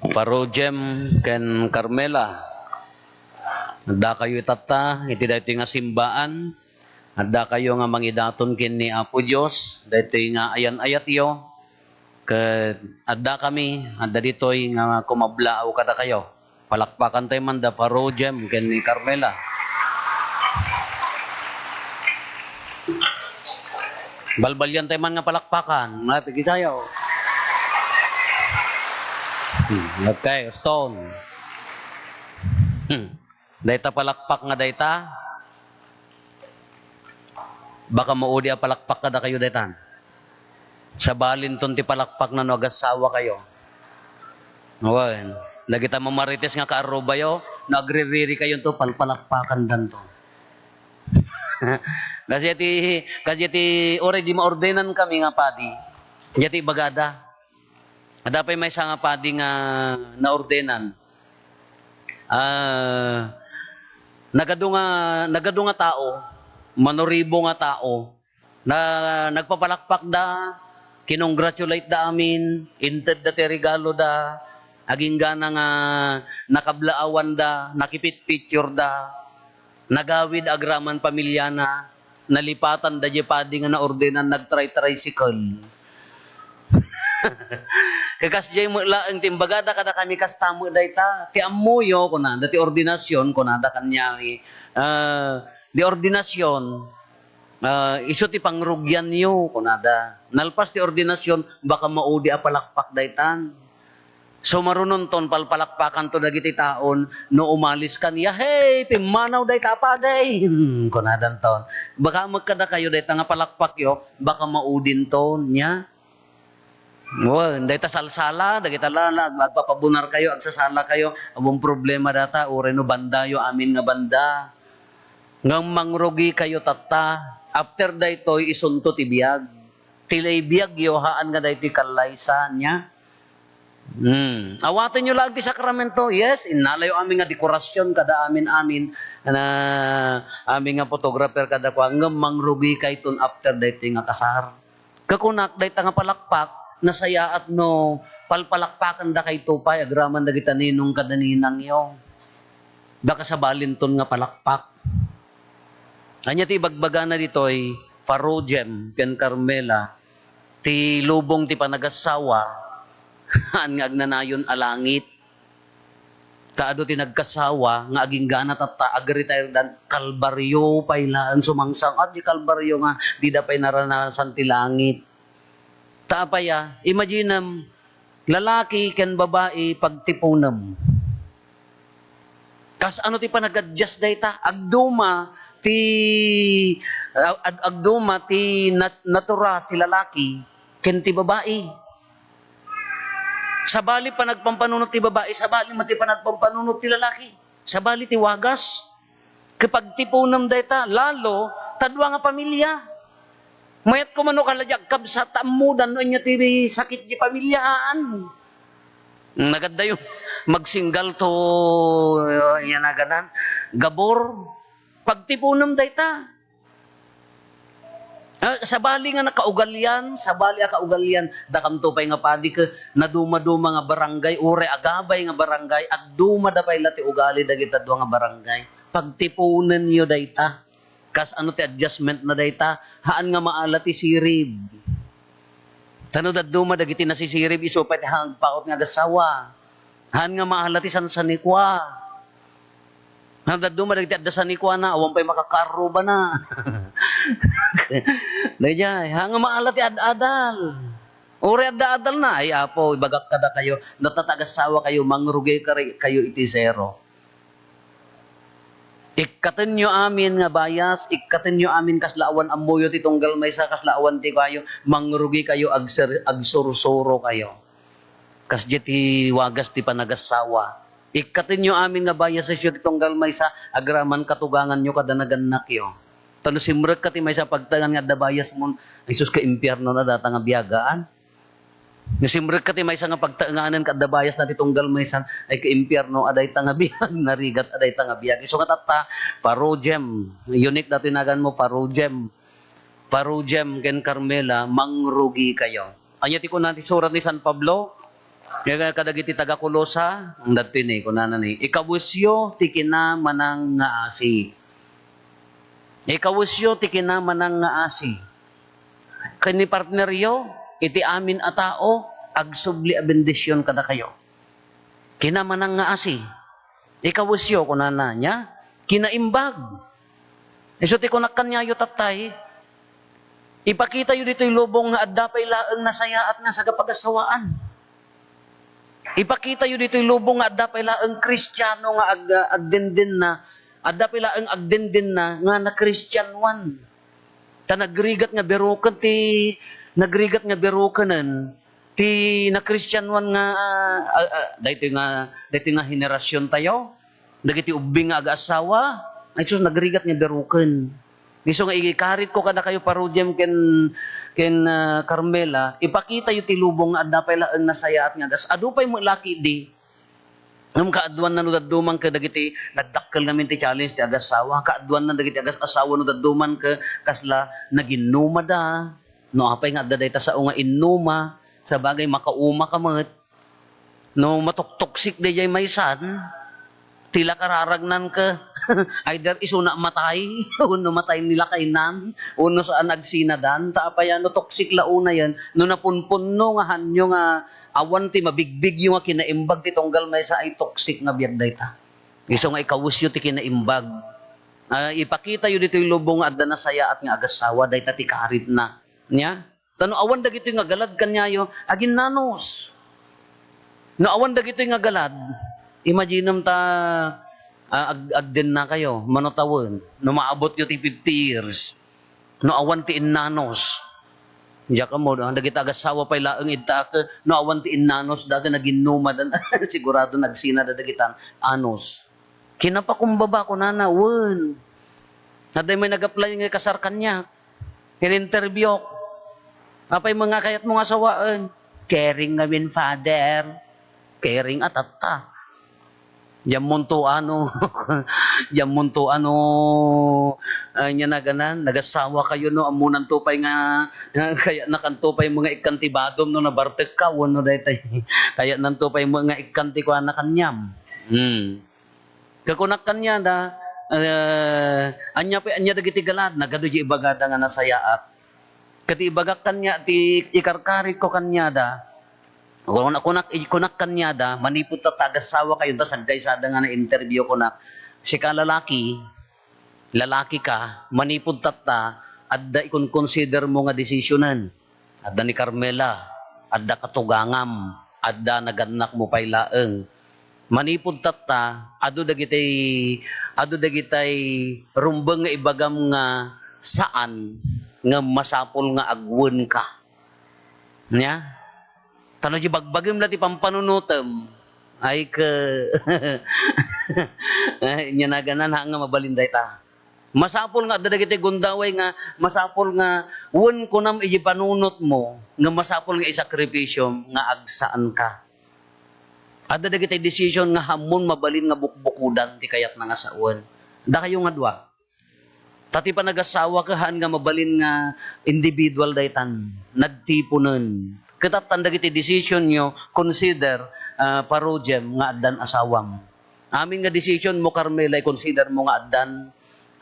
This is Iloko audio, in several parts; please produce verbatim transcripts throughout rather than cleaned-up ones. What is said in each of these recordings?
Paro Jem ken Carmela, addakayo itatta iti daytoy nga simbaan. Addakayo nga mangidaton ken ni Apo Dios daytoy nga ayan-ayatyo. Ket addakami, adda ditoy nga kumablaaw kadakayo. Palakpakan tayo man da Paro Jem ken ni Carmela. Balbalian tayo man nga palakpakan. Nga, pigisayo. Hmm, okay, Stone. Hmm. Dayta palakpak nga dayta, baka maudi a palakpak kadakayo daytan. Sabalinton ti palakpak na no agassawa kayo. Wen, dagita mamarites nga kaarrubayo, no agririri kayo to, palpalakpakan danto. Kasi ti, kasi ti, oray di maordenan kami nga padi. Kasi ti bagada. Adda pay maysa nga padi nga naordenan. Ah, nagadu nga, nagadu nga tao, manuribo nga tao, na nagpapalakpak da, kinongratulate da amin, inted da ti regalo da, aginggana nga nakablaawan da, nakipitpicture da, nagawid agraman pamilyana, nalipatan da diay padi nga naordenan nagtray-tricycle. Kakas diay met laeng ti imbagada kadakami, kasta met dayta. Ti ammoyo, kunada, ti ordinasyon, kunada kaniami, ah, di ordinasyon, ah, isu ti pangrugianyo, kunada. Nalpas ti ordinasyon, baka maudi a palakpak daytan. Sumarunonton, palpalakpakanto dagiti taon no umalis kan, "Yahey! Pimmanaw dayta a padi!" Hmm, kunadanton. Baka met kadakayo dayta nga palakpakyo, baka maudinton, nia? Wen, dayta salsala, dagita la, la, agpapabunar kayo, agsasala kayo, awan problema data, uray no bandayo, amin nga banda. Ngem mangrugi kayo tatta. After daytoy, isunto ti biag. Ti lay biagyo, haan nga daytoy kallaysa, nia? Hmm. Awatenyo laeng ti sakramento. Yes, innalayo amin nga dekorasyon kada amin-amin. Na amin nga photographer kada kua, ngem mangrugi kayton after daytoy nga kasar. Kakunak, dayta nga palakpak, nasayaat no palpalakpakan da kayto pay, agraman dagita ninong kada ninangyo. Baka sabalinton nga palakpak. Ania ti ibagbagana ditoy, Paro Jem ken Carmela, ti lubong ti panagassawa, haan nga agnanayon a langit. Ta adu ti nagkassawa nga aginggana tatta, agretirdan, kalbario pay laeng sumangsang. At di kalbario nga, dida pay naranasan ti langit. Ta apay a, imaginem, lalaki ken babai pagtiponem. Kas ano ti panag-adjust dayta? Agduma ti, ag-, agduma ti nat-, natura ti lalaki ken ti babai. Sabali panagpampanunot ti babai, sabali met ti panagpampanunot ti lalaki. Sabali ti wagas. Ket pagtiponem dayta, lalo, ta dua nga pamilya. Mayat koma no kala di agkabsat, ta ammodan no ania ti sakit di pamilya, haan. Nagaddayo, magsinggal to, uh, yan aganan, gabor. Pagtiponem dayta. Ah, sabali nga nakaugalian, sabali a kaugalian, dakamto pay nga padi ket nadumaduma nga barangay, uray agabay nga barangay, agdumada pay la ti ugali dagita dua nga barangay. Pagtiponenyo dayta. Kas ano ti adjustment na dayta? Haan nga maala ti sirib. Ta no dadduma dagiti nasisirib, isu pay ti agpaut nga agassawa. Haan nga maala ti sansanikua. Haan dadduma dagiti adda sanikuana, awan pay makakarrubana. Daydiay, haan nga maala ti ad-adal. Uray adda adal na, ay, Apo, ibagak kadakayo, no ta agassawa kayo, mangrugi kari-, kayo iti zero. Ikkatenyo amin nga bias, ikkatenyo amin kasla awan ammoyo ti tunggal maysa, kasla awan ti kayo, mangrugi kayo, agser-, agsursuro kayo. Kasdiay ti wagas ti panagassawa. Ikkatenyo amin nga biasesyo ti tunggal maysa, agraman katuganganyo kada nagannakyo. Ta no simrekka ti maysa pagtaengan nga adda biasmon, ay sus, ka impierno na data nga biagaan. No simrekka ti maysa nga pagtaenganen ket adda biasna ti tunggal maysa, ay ka impierno a dayta nga biag, narigat a dayta nga biag. Isu nga tatta, Paro Jem. Unique datoy naganmo, Paro Jem. Paro Jem ken Carmela, mangrugi kayo. Ania ti kuna ti surat ni San Pablo? Kaya kadagiti taga-Colosa, ang dadto ni, kunana ni, "Ikawesyo ti kinamanang nga asi." Ikawesyo ti kinamanang nga asi. Ken ni partneryo, iti amin a tao, agsubli a bendision kadakayo. Kinamanang nga asi. Ikawesyo, kunana niya, kinaimbag. Isu ti kunak kaniayo, tattay, ipakitayo ditoy lubong nga adda pay laeng nasayaat nga sagapagasawaan. Ipakitayo ditoy lubong nga adda pay laeng Kristiano nga ag-, agdindenna, adda pay laeng agdindenna nga nakristianoan. Ta nagrigat nga biroken ti, nagrigat nga birokenen ti nakristianoan nga, ah, ah, daytoy nga, daytoy nga henerasiontayo, dagiti ubbing nga agaasawa, ay sus, nagrigat nga biroken. Isu nga ikaritko kadakayo, Paro Jem ken, ken, ah, Carmela, ipakitayo ti lubong nga adda pay laeng nasayaat nga agas-, adu pay met la ketdi. Ngem kaaduanna no dadduma ket dagiti nagdakkel ngamin ti challenge ti agasawa, kaaduanna dagiti agas-asawa no dadduma ket kasla naginnumada. No apay nga adda dayta sao nga innuma, sabagay, makauma ka met. No matoktoksik daydiay maysan, ti la kararagnan ket either isuna matay, wenno matay ni lakaynan, wenno saan agsinadan, ta apay a no toksik la unayen, no napunpunno nga hanyo nga awan ti mabigbigyo nga kinaimbag ti tunggal maysa ay toksik nga biag dayta. Isu nga ikawesyo ti kinaimbag. Ah, ipakitayo ditoy lubong nga adda nasayaat nga agasawa, dayta ti karitna. Nia? Ta no awan dagitoy nga galad kaniayo, aginnanos. No awan dagitoy nga galad, imaginem ta, ah, ag-, agdennakayo, mano tawen, no maabotyo ti fifty years, no awan ti innanos. Diak ammo, ah, dagiti agasawa pay laeng idta ket, no awan ti innanosda ket naginnumada, sigurado nagsinada dagiti anos. Kinapakumbaba, kunana, wen. Adda may nag-apply nga ikasar kaniak. In-interviewk. Apay met nga kayatmo nga sawaen? Caring ngamin, Father. Caring a tatta. Diammonto ano, diammonto ano, ah, nia naganan, nagasawa kayo, no? Ammonanto pay nga, nga kayatnakanto pay met nga ikkan ti badom no nabartekka, wenno daytay, kayatnanto pay met nga ikkan ti kuana kaniam. Hmm. Ket kunak kaniada, eh, ania pay, ania dagiti galad? Nagadu diay ibagada nga nasayaat. Ket ibagak kania ti ikarkaritko kaniada, kuna-, kunak, kunak kaniada, manipud ta agasawakayo, ta saggaysada nga na-interview kunak, sika lalaki, lalaki ka, manipud tatta, adda ikonkonsidermo nga desisionen. Adda ni Carmela, adda katugangam, adda nagannakmo pay laeng. Manipud tatta, adu dagitay, adu dagitay rumbeng nga ibagam nga saan nga masapul nga agwenka. Nia? Ta no di bagbagem la ti pampanunotem, ay ke-, ay, nia naganan, haan nga mabalin dayta. Masapul nga adda dagiti gundaway nga masapul nga wen kunam iti panunotmo nga masapul nga isakripisyo nga agsaanka. Adda dagiti decision nga hammon mabalin nga bukbukodan ti kayatna nga sawen. Dakayo nga dua. Ta ti panagasawa ket haan nga mabalin nga individual daytan, nagtiponen. Ket attan dagiti decisionyo, consider, ah, Paro Jem nga addan asawam. Amin nga decisionmo, Carmela, i-considermo nga addan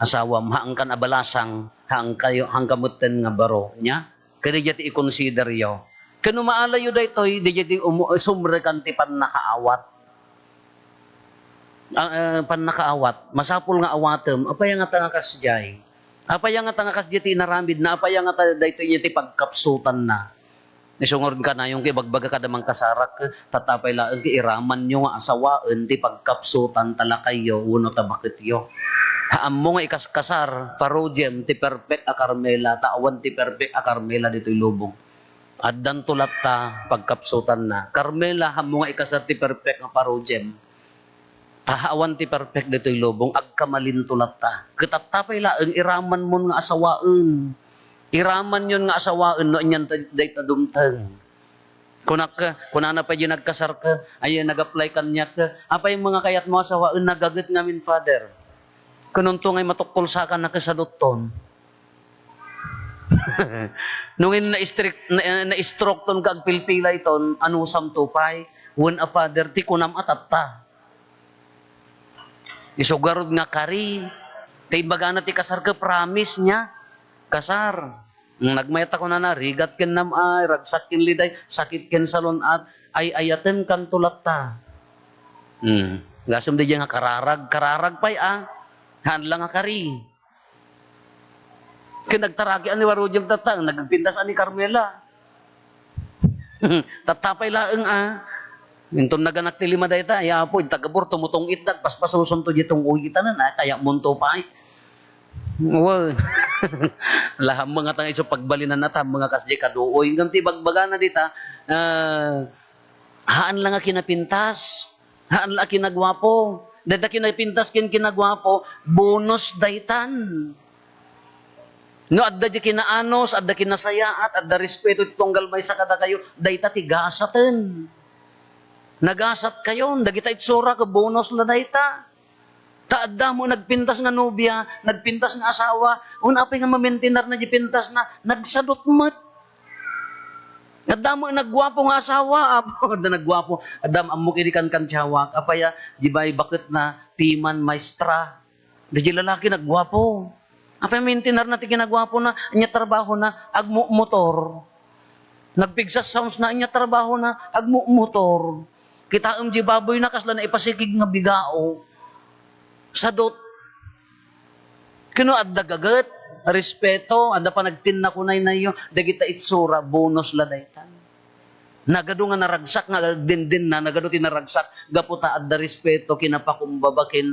asawam, haankan a balasang, haankayo, haanka metten nga baro. Nia? Ket daydiay ti i-consideryo. Ket no maalayo daytoy, daydiay ti umu-, sumrekan ti pannakaawat. Ah, ah, pannakaawat. Masapul nga awatem. Apay ngata nga kasdiay? Apay ngata nga kasdiay ti inaramidna? Apay ngata daytoy ti pagkapsutanna? Isu ngarud kanayon nga ibagbaga kada mangkasarak, tatta pay laeng ti iramanyo nga asawaen ti pagkapsutan ta lakayyo wenno ta baketyo. Haanmo nga ikaskasar, Paro Jem, ti perfect a Carmela, ta awan ti perfect a Carmela ditoy lubong. Addanto latta pagkapsutanna. Carmela, haanmo nga ikasar ti perfect nga Paro Jem. Ta awan ti perfect ditoy lubong, agkamalinto latta. Ket tatta pay laeng iramanmon nga asawaen. Iramanyon nga asawaen no anian ta-, dayta dumteng. Kunak, kunana pay diay nagkasarka, ay nag-apply kaniak, apay met nga kayatmo asawaen, nagaget ngamin, Father. Kunonto ngay matukkol sakan a kasadutton. No ngem na-strict, na, na-stroketon ka agpilpilayton, anusamto pay? wen a father ti kunam a tatta. Isu garud nga kari. Ta imbagana ti kasar ket promise niya. Kasar. Nagmayat a kunana, rigat ken nam-ay, ragsak ken liday, sakit ken salun-at, ay-ayatenkanto latta. Hmm. Gasem daydiay nga kararag, kararag pay a. Haan la nga kari. Ken nagtaraki a ni Warudjem tatta, nagpintas a ni Carmela. Tatta pay laeng a. Inton naganak ti lima dayta, ay Apo, ita gabur, tumutong-itda, paspasuson to di tong-oy itanan, a, kaya munto pay. Wen. Lahammo nga tanga isu pagbalinan na ta, mga kasdi kaduoy. Ngem ti bagbagana dita, ah, haan la nga kinapintas. Haan la a kinaguapo. Dayta kinapintas ken kinaguapo, bonus daytan. No adda di kinaanus, adda kinasayaat, adda respeto ti tunggal maysa kadakayo, dayta ti gasaten. Nagasatkayon, dagita itsura ket bonus la dayta. Ta adda met nagpintas nga nobia, nagpintas nga asawa, un apay nga mamaintenarna di pintasna, nagsadut met. Adda met nagguapo nga asawa, Apo, adda nagguapo. Adda ammok idi kankantsawa, apay a, di ba, baketna, piman, maestra. Di, di lalaki nagguapo. Apay maintenarna ti kinaguapona, ania trabahona, agmumotor. Nagpigsa sounds na, ania trabahona, agmumotor. Kitaem di baboyna, kasla naipasikig nga bigao. Sadut. Ken no adda gaget, respeto, adda panagtinnakunaynayo, dagita itsura, bonus la daytan. Nagadu nga naragsak nga agdindinna, nagadu ti naragsak, gapu ta adda respeto, kinapakumbaba ken